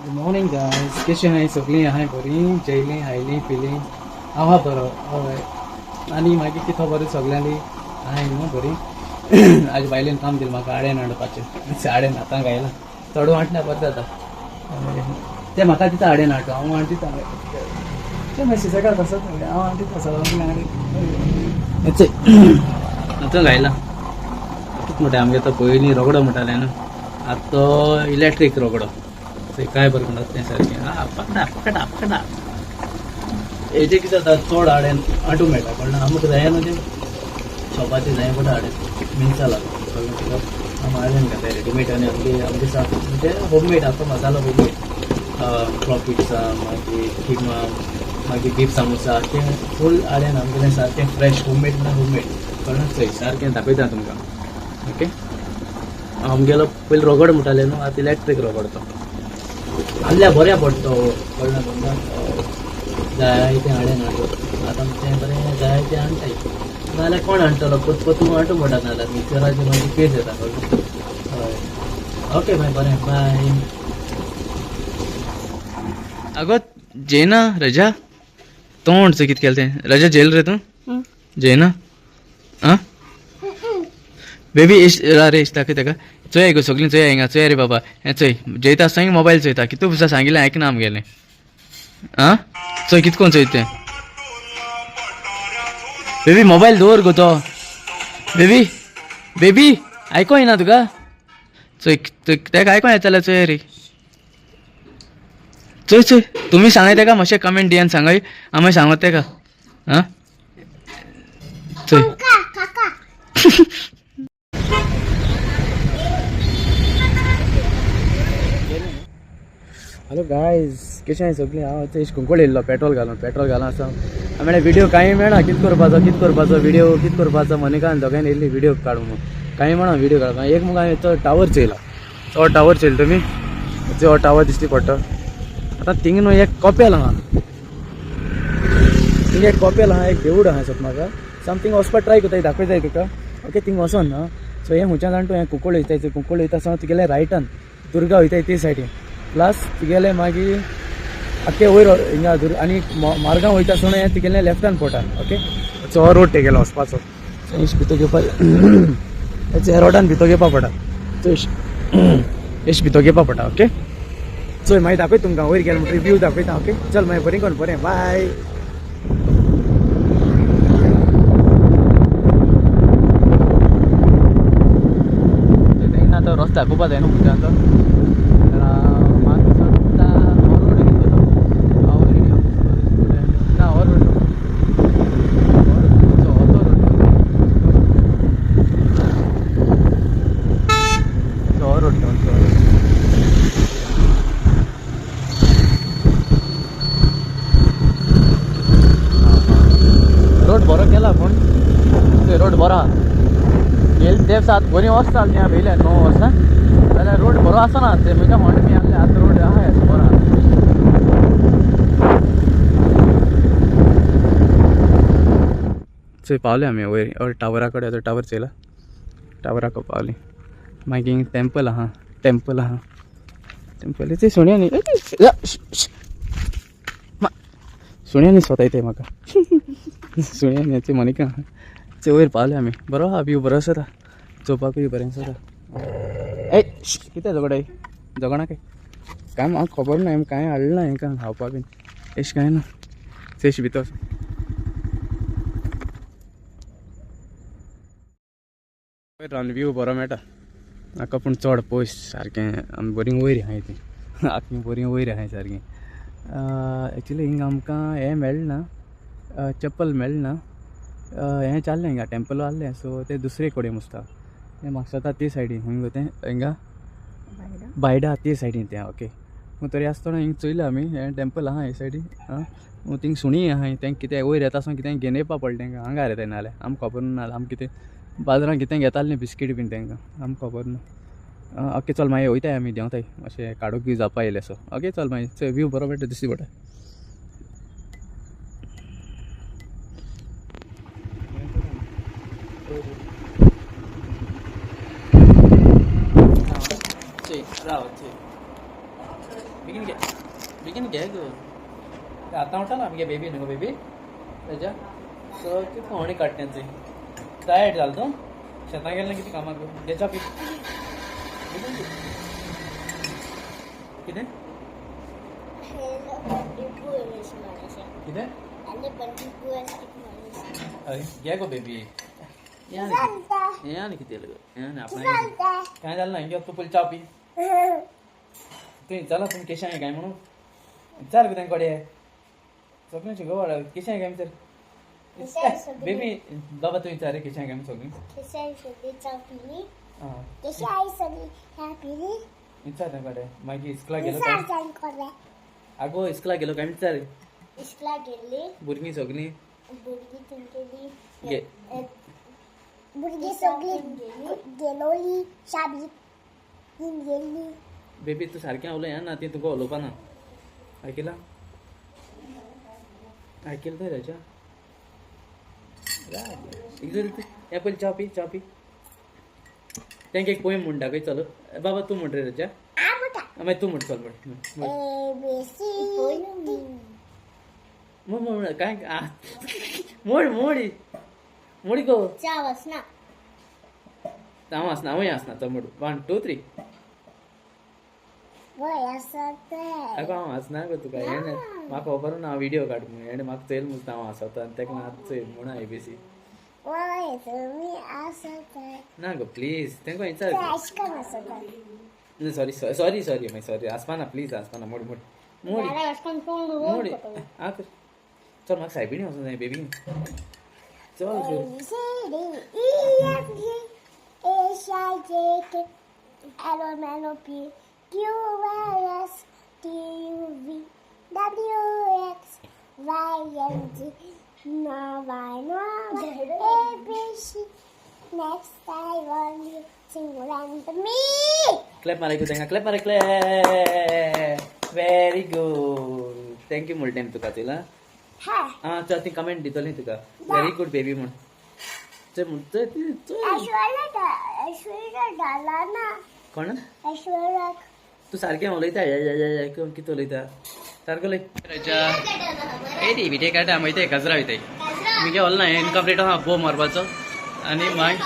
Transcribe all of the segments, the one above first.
Good morning guys, कशें आहाय सगळीं? आहाय बरीं? जेयलीं खायलीं पिलीं? हांव आहा बरो. हय, आनी मागीर कितें खबर सगल्यांली आहाय न्हू बरीं? आज बायलेन काम दिलें म्हाका आड्यान हाडपाचें. आड्यान आतां गायलां, चडू हाडल्यार बरें जाता. तें म्हाका दिता आड्यान हाडटा, हांव हाडटा तें मागीर सुसेगाद बसत हांव हाडटा सगळें. आतां गायलां कितें म्हणटा आमगे तो पयलीं रगडो म्हणटालें न्हू, आतां तो इलेक्ट्रीक रगडो. काय बरें म्हणटा तें सारकें. आं पकडा पकडा पकडा. हेजें कितें जाता, चड आड्यान आटूंक मेळटा. कळना आमकां जाय न्हू तें शॉपाचेर जाय पडटा आड्यान मिनसां लागून. कळ्ळें तुका? आमी आड्यान घेताय रेडीमेड आनी आमगे आमगे साफ म्हणजे होममेड. आतां मसालो होममेड, प्रोफिट्सा, मागीर किमा, मागीर बीफ सामोसा, तें फूल आड्यान आमगेलें सारकें फ्रेश होममेड म्हणल्यार होममेड. कळ्ळें? चोय सारकें दाखयता तुमकां. ओके, आमगेलो पयलीं रगड म्हणटालें न्हू, आतां इलेक्ट्रीक रगड तो आहल्या बऱ्या पडटा. कळ्ळें तुमकां? जाय तें हाडें हाडून आतां तें बरें जाय तें हाडटाय, नाजाल्यार कोण हाडटलो? पोत पोतून हाडूं पडटा, नाजाल्यार मिक्सराचेर मागीर पेज येता. कळ्ळें? हय, ओके बाय, बरें, बाय. आगो जेना रजा तोंड चोय कितें केलें तें. रजा जेल रे तूं? जेना आं बेबी रे दाखय ताका. चोय गो सगळीं चोय हिंगा चोय रे बाबा. हें चोय, जेयता आसतना मोबायल चोयता. कितू दिसा सांगिल्लें आयकना आमगेलें. आं चोय कित कोण चोयता तें. बेबी मोबायल दवर गो तो. बेबी बेबी आयको येना तुका? चोय तेका आयको येता जाल्यार चोय रे. चोय चोय, तुमी सांगाय तेका मातशें कमेंट दियान सांगाय, आमी सांगत तेका. आं चोय. हॅलो गायज, कशें आहाय सगळीं? हांव आतां कुंकळ येयल्लो पेट्रोल घालून. पेट्रोल घालून आसा. हांवें व्हिडिओ कांय मेळना. कितें करपाचो, कितें करपाचो व्हिडिओ, कितें करपाचो? मनिकान दोगांयनी येयल्ली व्हिडिओ काडूं म्हूण, कांय मेळना व्हिडिओ काडपाक. एक मुगो हांवें तो टावर चोयला. तो टावर चोयला तुमी? हो टावर दिश्टी पडटा. आतां थिंग न्हू एक कपेल आहा, थिंग एक कपेल आहा, एक देवूळ आहा सोद म्हाका. समथींग वचपाक ट्राय करता, दाखयताय तुका. ओके, थिंग वचोन ना. सो हें खंयच्यान जाण तूं, हें कुंकळ वयताय, कुंकळ वयता आसतना तुगेलें रायटान दुर्गा वयताय ते सायडीन, प्लस तुगेलें मागीर आख्खे वयर हिंगा दुर्ग आनी मार्गां वयता आसतना हें तुगेलें लेफ्टान पडटा. ओके, सो हो रोड तेगेलो वचपाचो. सो भितर घेवपा, ह्या रोडान भितर घेवपा पडटा. सो एश भितर घेवपा पडटा. ओके, चोय मागीर दाखय तुमकां वयर गेले म्हणटकीर व्यू दाखयता. ओके, चल मागीर बरें कोण बरें, बाय. तो रस्तो दाखोवपा जाय न्हू खंयच्यान तो. ना हो रोड, हो रोड, हो रोड. रोड बरो केला, पूण रोड बरो आहा. गेले तें सात बरीं वर्सां जालीं हांवें येयल्या, 9 वर्सां जाल्यार रोड बरो आसना. ते म्हज्या होंड बी आहले, आतां रोड आहा बरो आहा. चोय पावले आमी वयर टावरा कडेन. आतां टावर चोयला, टावराक पावली. मागीर टेम्पल आहा, टेम्पल आहा, टेम्पल ते सुण्यांनी सुण्यांनी स्वता येते म्हाका सुण्यांनी. ते मनिका ते वयर पावले आमी. बरो आहा व्यू, बरो आसा, चोवपाकूय बरें आसा. ए कितें झगडाय झगडा काय काय म्हाका खबर ना. कांय हाडलें ना हेंकां खावपाक बीन, एश कांय ना. तेश भितर वयर रावन व्यू बरो मेळटा म्हाका, पूण चड पयस सारकें. आमी बरीं वयर आहाय ती, आमी बरीं वयर आहाय सारकें. एक्चुली हिंगा आमकां हें मेळना ना, चप्पल मेळना. हें चाललें हिंगा टेम्पल आहलें. सो तें दुसरे कडेन मुसता, हें म्हाका जाता ते सायडीन. खंय गो तें? हिंगा बायडा ते सायडीन तें. ओके, पूण तरी आसतना हिंग चोयलें आमी, हें टेम्पल आहा हे सायडीन. आं थिंग सुणी आहा, तें कितें वयर येता आसतना कितें घेवन येवपा पडलें तेंकां. हांगा रे तें, नाल्यार आमकां खबर ना. आमी कितें बाजारान कितें घेतालीं बिस्कीट बीन, तेंकां आमकां खबर ना. ओके चल मागीर वयताय आमी, देंवताय मातशें काडूंक बी जावपा येयलें. सो ओके चल मागीर, चोय व्यू बरो मेळटा, दिश्टी पडटा. बेगीन घे, बेगीन घे गो. आतां उठला आमगे बेबी न्हू गो बेबी तेज्या. सो कितें होणी काडटा तेंची. टायर्ड जालो तूं शेतां गेलें कितें कामाक. घे च्या पी बेगीन घे. कितें कितें? हय घे गो बेबी. हें आनी कितें गो, हें आनी आपणाक कांय जालें ना. घे तूं पयलीं च्या पी. तुवें विचारलां तुमी केशें काय म्हणून? विचार गो तेंका कोडे सगळें गो केशें काय विचार बेबी. बाबा तूं विचार केशें काय सगळीं. विचार तेंका कोडे. मागीर इस्कुला गेलो काय? आगो इस्कुला गेलो काय विचार. इस्कुला गेल्ली भुरगीं सगळीं भुरगीं तुमगेली गे भुरगीं सगळीं गेलोली शाबी गेल्ली. बेबी तूं सारकें उलय ना, ती तुका उलोवपा ना. आयकिलां? आयकिलें तर हेच्या एक हें पयलीं च्या पी, च्या पी. तेंका एक पोयम म्हूण दाखय. चल बाबा तूं म्हण रे रजा. मागीर तूं म्हण. चल म्हण. म्हण काय मोड मोडी मोडी गो. हांव हांव आसना, हांवूय आसना. चल मोड. 1 2 3. आगो हांव आसना गो तुका. हें म्हाका खबर ना, हांव व्हिडियो काड म्हणून. हेणें म्हाका चोयल मुजता हांव आसता आनी तेका आतां चोयल म्हणून एबीसी ना गो. प्लीज तेंका विचार. सॉरी सॉरी सॉरी मागीर सॉरी. आसपा ना प्लीज, आसपा ना. मोड मोड मोडी मोडी. आं कर. चल म्हाका सायबिणी वचूंक जाय बेबी. चल A B C D E F G H I J K L M N O P Q R S T U V W X Y and Z. Now I know A B C. Next I want you sing and me. Clap मारायचो तेंका, clap माराय. Clap. Very good. Thank you म्हणटा तुका तिला. आं चल ती comment दितली तुका व्हेरी गुड बेबी म्हण. चल म्हण चल. कोण तूं सारकें उलयता कितें उलयता सारकें उलय. ए ती विटे काडटा आमी वयताय काजरा वयताय. मुगे व्हल ना इनकम्प्लीट आहा बो मारपाचो. आनी मागीर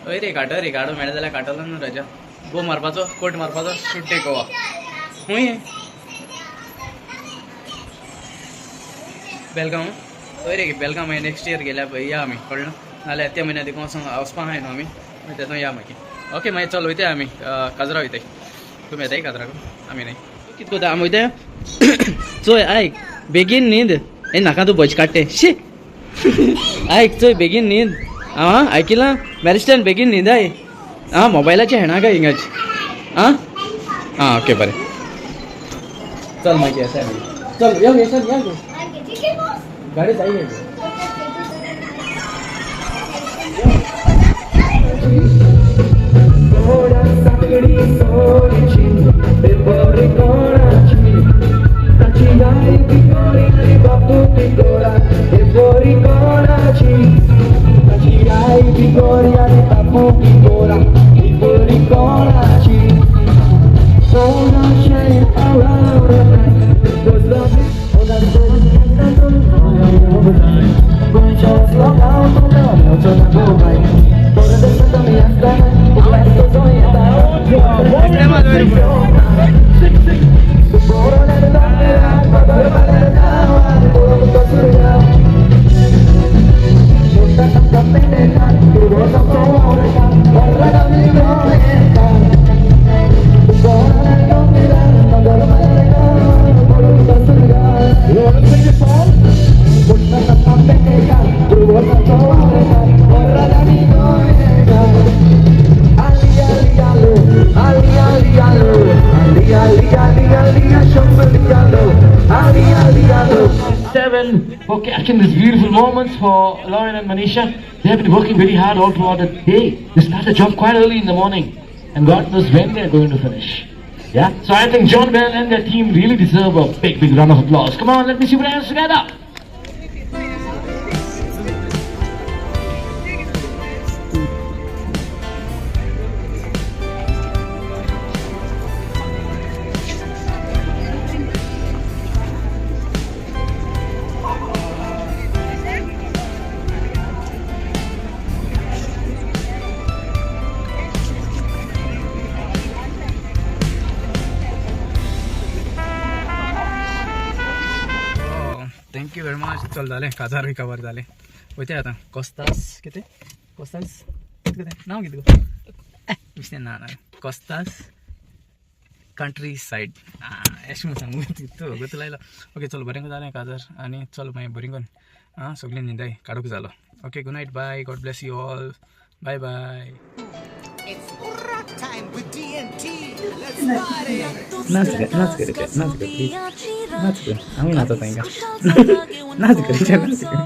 हय रे काडो रे काडो मेळ्ळें जाल्यार काडटलो न्हू राजा. बो मारपाचो, कोट मारपाचो, सुट्टे गोवा. खूंय बेलगांव? हय रे बेलगांव. मागीर नेक्स्ट इयर गेल्या पळय या आमी, कळ्ळें? नाल्यार त्या म्हयन्या देखून वचोंक वचपा आहाय न्हू आमी, मागीर तेतून या मागीर. ओके मागीर चल वयताय आमी काजरा वयताय. तुमी येताय काजराक? आमी न्हय कितें करता आमी वयताय. चोय आयक बेगीन न्हीद. ए नाका तूं भज काडटे शी. आयक चोय बेगीन न्हीद. आं आयकिलां मॅरिस्टन बेगीन न्हिदाय. आं मोबायलाचें हेणा काय हिंगाच. आं आं ओके बरें चल मागीर येता आमी. चल यो येसन या गो. गाडी जाय गो. For catching these beautiful moments for Lauren and Manisha. They have been working very hard all throughout the day. They start the job quite early in the morning, and God knows when they are going to finish. Yeah, so I think John Bell and their team really deserve a big, big round of applause. Come on, let me see your hands together. Thank you very much. चल जालें, काजार recover जालें. वयता आतां कोस्तास, कितें कोस्तास, कितें नांव कितें गो? विसलें. ना ना, कोस्तास कंट्री सायड एशें म्हूण सांगू तूं गोत लायलो. ओके, चल, बरें जालें काजार आनी चल मागीर बरीं करून आं सगळीं न्हिदाय काडूंक जालो. Okay, good night, bye, God bless you all, bye bye. It's rock time with DNT. Let's party. नाच कर, नाच कर, नाच कर, प्लीज नाच कर. हांव नाचता तांकां. नाच कर, नाच कर.